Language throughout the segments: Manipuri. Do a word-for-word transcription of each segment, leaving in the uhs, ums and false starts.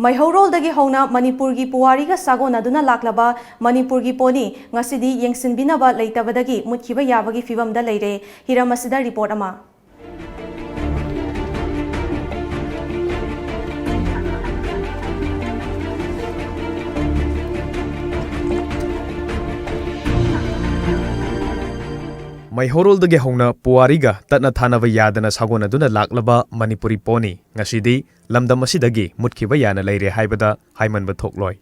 ꯃꯩꯍꯧꯔꯣꯜꯗꯒꯤ ꯍꯧꯅ ꯃꯅꯤꯄꯨꯔꯒꯤ ꯄꯨꯋꯥꯔꯤꯒ ꯁꯥꯒꯣꯟꯅꯗꯨꯅ ꯂꯥꯛꯂꯕ ꯃꯅꯤꯄꯨꯔꯒꯤ ꯄꯣꯅꯤ ꯉꯁꯤꯗꯤ ꯌꯦꯡꯁꯤꯟꯕꯤꯅꯕ ꯂꯩꯇꯕꯗꯒꯤ ꯃꯨꯠꯈꯤꯕ ꯌꯥꯕꯒꯤ ꯐꯤꯕꯝꯗ ꯂꯩꯔꯦ꯫ ꯍꯤꯔꯝ ꯑꯁꯤꯗ ꯔꯤꯄꯣꯔꯠ ꯑꯃ꯫ ꯃꯩꯍꯧꯔꯣꯜꯗꯒꯤ ꯍꯧꯅ ꯄꯨꯋꯥꯔꯤꯒ ꯇꯠꯅ ꯊꯥꯅꯕ ꯌꯥꯗꯅ ꯁꯥꯒꯣꯟꯅꯗꯨꯅ ꯂꯥꯛꯂꯕ ꯃꯅꯤꯄꯨꯔꯤ ꯄꯣꯅꯤ ꯉꯁꯤꯗꯤ ꯂꯝꯗꯝ ꯑꯁꯤꯗꯒꯤ ꯃꯨꯠꯈꯤꯕ ꯌꯥꯅ ꯂꯩꯔꯦ ꯍꯥꯏꯕꯗ ꯍꯥꯏꯃꯟꯕ ꯊꯣꯛꯂꯣꯏ꯫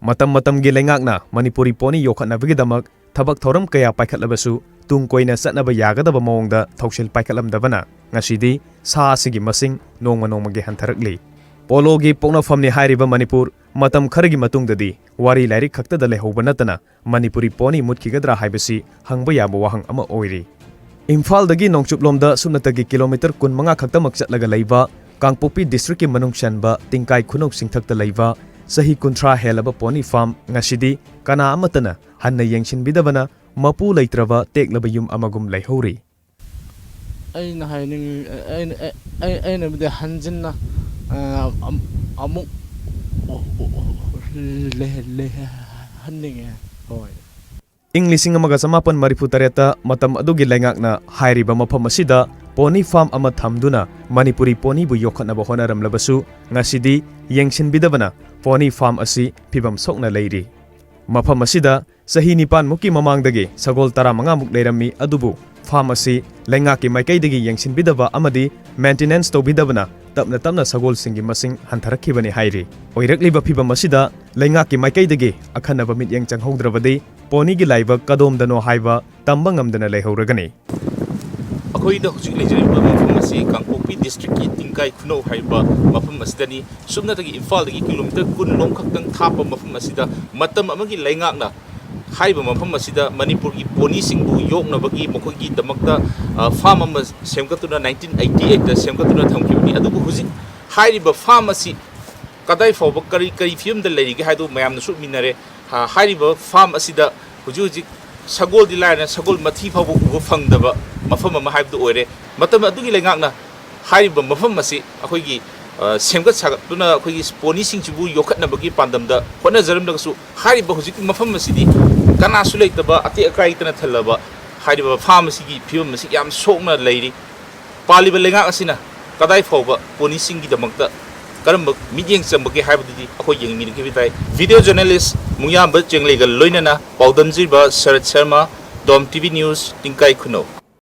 ꯃꯇꯝ ꯃꯇꯝꯒꯤ ꯂꯩꯉꯥꯛꯅ ꯃꯅꯤꯄꯨꯔꯤ ꯄꯣꯅꯤ ꯌꯣꯛꯈꯠꯅꯕꯒꯤꯗꯃꯛ ꯊꯕꯛ ꯊꯧꯔꯝ ꯀꯌꯥ ꯄꯥꯏꯈꯠꯂꯕꯁꯨ, ꯇꯨꯡ ꯀꯣꯏꯅ ꯆꯠꯅꯕ ꯌꯥꯒꯗꯕ ꯃꯑꯣꯡꯗ ꯊꯧꯁꯤꯜ ꯄꯥꯏꯈꯠꯂꯝꯗꯕꯅ ꯉꯁꯤꯗꯤ ꯁꯥ ꯑꯁꯤꯒꯤ ꯃꯁꯤꯡ ꯅꯣꯡꯃ ꯅꯣꯡꯃꯒꯤ ꯍꯟꯊꯔꯛꯂꯤ꯫ ꯄꯣꯂꯣꯒꯤ ꯄꯣꯛꯅꯐꯝꯅꯤ ꯍꯥꯏꯔꯤꯕ ꯃꯅꯤꯄꯨꯔ ꯃꯇꯝ ꯈꯔꯒꯤ ꯃꯇꯨꯡꯗꯗꯤ ꯋꯥꯔꯤ ꯂꯥꯏꯔꯤꯛ ꯈꯛꯇꯗ ꯂꯩꯍꯧꯕ ꯅꯠꯇꯅ ꯃꯅꯤꯄꯨꯔꯤ ꯄꯣꯅꯤ ꯃꯨꯠꯈꯤꯒꯗ꯭ꯔꯥ ꯍꯥꯏꯕꯁꯤ ꯍꯪꯕ ꯌꯥꯕ ꯋꯥꯍꯪ ꯑꯃ ꯑꯣꯏꯔꯤ꯫ ꯏꯝꯐꯥꯜꯗꯒꯤ ꯅꯣꯡꯆꯨꯞꯂꯣꯝꯗ ꯁꯨꯞꯅꯇꯒꯤ ꯀꯤꯂꯣꯃꯤꯇꯔ ꯀꯨꯟꯃꯉꯥ ꯈꯛꯇꯃꯛ ꯆꯠꯂꯒ ꯂꯩꯕ ꯀꯥꯡꯄꯣꯛꯄꯤ ꯗꯤꯁꯇ꯭ꯔꯤꯛꯀꯤ ꯃꯅꯨꯡ ꯆꯟꯕ ꯇꯤꯡꯀꯥꯏ ꯈꯨꯅꯧ ꯆꯤꯡꯊꯛꯇ ꯂꯩꯕ ꯆꯍꯤ ꯀꯨꯟꯊ꯭ꯔꯥ ꯍꯦꯜꯂꯕ ꯄꯣꯅꯤ ꯐꯥꯔꯝ ꯉꯁꯤꯗꯤ ꯀꯅꯥ ꯑꯃꯠꯇꯅ ꯍꯟꯅ ꯌꯦꯡꯁꯤꯟꯕꯤꯗꯕꯅ ꯃꯄꯨ ꯂꯩꯇ꯭ꯔꯕ ꯇꯦꯛꯂꯕ ꯌꯨꯝ ꯑꯃꯒꯨꯝ ꯂꯩꯍꯧꯔꯤ꯫ ꯑꯩꯅ ꯍꯥꯏꯅꯤꯡ-, ꯑꯩꯅ, ꯑꯩ-, ꯑꯩꯅꯕꯨꯗꯤ ꯍꯟꯖꯤꯟꯅ, ꯑ, ꯑꯝ-, ꯑꯃꯨꯛ ꯂꯩ-, ꯂꯩꯍꯟꯅꯤꯡꯉꯦ꯫ ꯍꯣꯏ꯫ ꯏꯪ ꯂꯤꯁꯤꯡ ꯑꯃꯒ ꯆꯃꯥꯄꯟ ꯃꯔꯤꯐꯨ ꯇꯔꯦꯠꯇ ꯃꯇꯝ ꯑꯗꯨꯒꯤ ꯂꯩꯉꯥꯛꯅ ꯍꯥꯏꯔꯤꯕ ꯃꯐꯝ ꯑꯁꯤꯗ ꯄꯣꯅꯤ ꯐꯥꯔꯝ ꯑꯃ ꯊꯝꯗꯨꯅ ꯃꯅꯤꯄꯨꯔꯤ ꯄꯣꯅꯤꯕꯨ ꯌꯣꯛꯈꯠꯅꯕ ꯍꯣꯠꯅꯔꯝꯂꯕꯁꯨ, ꯉꯁꯤꯗꯤ ꯌꯦꯡꯁꯤꯟꯕꯤꯗꯕꯅ ꯄꯣꯅꯤ ꯐꯥꯔꯝ ꯑꯁꯤ ꯐꯤꯕꯝ ꯁꯣꯛꯅ ꯂꯩꯔꯤ꯫ ꯃꯐꯝ ꯑꯁꯤꯗ ꯆꯍꯤ ꯅꯤꯄꯥꯟꯃꯨꯛꯀꯤ ꯃꯃꯥꯡꯗꯒꯤ ꯁꯒꯣꯜ ꯇꯔꯥꯃꯉꯥꯃꯨꯛ ꯂꯩꯔꯝꯃꯤ, ꯑꯗꯨꯕꯨ ꯐꯥꯔꯝ ꯑꯁꯤ ꯂꯩꯉꯥꯛꯀꯤ ꯃꯥꯏꯀꯩꯗꯒꯤ ꯌꯦꯡꯁꯤꯟꯕꯤꯗꯕ ꯑꯃꯗꯤ ꯃꯦꯟꯇꯦꯅꯦꯟꯁ ꯇꯧꯕꯤꯗꯕꯅ ꯇꯞꯅ ꯇꯞꯅ ꯁꯒꯣꯜꯁꯤꯡꯒꯤ ꯃꯁꯤꯡ ꯍꯟꯊꯔꯛꯈꯤꯕꯅꯤ ꯍꯥꯏꯔꯤ꯫ ꯑꯣꯏꯔꯛꯂꯤꯕ ꯐꯤꯕꯝ ꯑꯁꯤꯗ ꯂꯩꯉꯥꯛꯀꯤ ꯃꯥꯏꯀꯩꯗꯒꯤ ꯑꯈꯟꯅꯕ ꯃꯤꯠꯌꯦꯡ ꯆꯪꯍꯧꯗ꯭ꯔꯕꯗꯤ ꯄꯣꯅꯤꯒꯤ ꯂꯥꯏꯕꯛ ꯀꯗꯣꯝꯗꯅꯣ ꯍꯥꯏꯕ ꯇꯝꯕ ꯉꯝꯗꯅ ꯂꯩꯍꯧꯔꯒꯅꯤ꯫ ꯑꯩꯈꯣꯏꯗ ꯍꯧꯖꯤꯛ ꯂꯩꯖꯔꯤꯕ ꯃꯐꯝ ꯑꯁꯤ ꯀꯥꯡꯄꯣꯛꯄꯤ ꯗꯤꯁꯇ꯭ꯔꯤꯛꯀꯤ ꯇꯤꯡꯀꯥꯏ ꯈꯨꯅꯧ ꯍꯥꯏꯔꯤꯕ ꯃꯐꯝ ꯑꯁꯤꯗꯅꯤ꯫ ꯁꯨꯞꯅꯇꯒꯤ ꯏꯝꯐꯥꯜꯗꯒꯤ ꯀꯤꯂꯣꯃꯤꯇꯔ ꯀꯨꯟ ꯂꯣꯝ ꯈꯛꯇꯪ ꯊꯥꯞꯄ ꯃꯐꯝ ꯑꯁꯤꯗ ꯃꯇꯝ ꯑꯃꯒꯤ ꯂꯩꯉꯥꯛꯅ ꯍꯥꯏꯔꯤꯕ ꯃꯐꯝ ꯑꯁꯤꯗ ꯃꯅꯤꯄꯨꯔꯒꯤ ꯄꯣꯅꯤꯁꯤꯡꯕꯨ ꯌꯣꯛꯅꯕꯒꯤ ꯃꯈꯣꯏꯒꯤꯗꯃꯛꯇ, ꯑ, ꯐꯥꯔꯝ ꯑꯃ ꯁꯦꯝꯒꯠꯇꯨꯅ nineteen eighty eight ꯇ ꯁꯦꯝꯒꯠꯇꯨꯅ ꯊꯝꯈꯤꯕꯅꯤ꯫ ꯑꯗꯨꯕꯨ ꯍꯧꯖꯤꯛ ꯍꯥꯏꯔꯤꯕ ꯐꯥꯔꯝ ꯑꯁꯤ ꯀꯗꯥꯏ ꯐꯥꯎꯕ ꯀꯔꯤ, ꯀꯔꯤ ꯐꯤꯕꯝꯗ ꯂꯩꯔꯤꯒꯦ ꯍꯥꯏꯗꯨ ꯃꯌꯥꯝꯅꯁꯨ ꯎꯃꯤꯟꯅꯔꯦ꯫ ꯑ, ꯍꯥꯏꯔꯤꯕ ꯐꯥꯔꯝ ꯑꯁꯤꯗ ꯍꯧꯖꯤꯛ ꯍꯧꯖꯤꯛ ꯁꯒꯣꯜꯗꯤ ꯂꯥꯏꯔꯅ ꯁꯒꯣꯜ ꯃꯊꯤ ꯐꯥꯎꯕ ꯎꯕ ꯐꯪꯗꯕ ꯃꯐꯝ ꯑꯃ ꯍꯥꯏꯕꯗꯨ ꯑꯣꯏꯔꯦ꯫ ꯃꯇꯝ ꯑꯗꯨꯒꯤ ꯂꯩꯉꯥꯛꯅ ꯍꯥꯏꯔꯤꯕ ꯃꯐꯝ ꯑꯁꯤ ꯑꯩꯈꯣꯏꯒꯤ ꯑ, ꯁꯦꯝꯒꯠ ꯁꯥꯒꯠꯇꯨꯅ ꯑꯩꯈꯣꯏꯒꯤ ꯄꯣꯅꯤꯁꯤꯡꯁꯤꯕꯨ ꯌꯣꯛꯈꯠꯅꯕꯒꯤ ꯄꯥꯟꯗꯝꯗ ꯍꯣꯠꯅꯖꯔꯝꯂꯒꯁꯨ, ꯍꯥꯏꯔꯤꯕ ꯍꯧꯖꯤꯛꯀꯤ ꯃꯐꯝ ꯑꯁꯤꯗꯤ ꯀꯅꯥꯁꯨ ꯂꯩꯇꯕ, ꯑꯇꯦꯛ ꯑꯀꯥꯏꯇꯅ ꯊꯜꯂꯕ ꯍꯥꯏꯔꯤꯕ ꯐꯥꯝ ꯑꯁꯤꯒꯤ ꯐꯤꯕꯝ ꯑꯁꯤ ꯌꯥꯝ ꯁꯣꯛꯅ ꯂꯩꯔꯤ꯫ ꯄꯥꯜꯂꯤꯕ ꯂꯩꯉꯥꯛ ꯑꯁꯤꯅ ꯀꯗꯥꯏ ꯐꯥꯎꯕ ꯄꯣꯅꯤꯁꯤꯡꯒꯤꯗꯃꯛꯇ ꯀꯔꯝꯕ ꯃꯤꯠꯌꯦꯡ ꯆꯪꯕꯒꯦ ꯍꯥꯏꯕꯗꯨꯗꯤ ꯑꯩꯈꯣꯏ ꯌꯦꯡꯃꯤꯟꯅꯈꯤꯕ ꯇꯥꯏ꯫ Video journalist ꯃꯨꯡꯌꯥꯝꯕ ꯆꯦꯡꯂꯩꯒ ꯂꯣꯏꯅꯅ ꯄꯥꯎꯗꯝꯖꯤꯕ ꯁꯔꯠ ꯁꯔꯃ, Dom TV News, ꯇꯤꯡꯀꯥꯏ ꯈꯨꯅꯧ꯫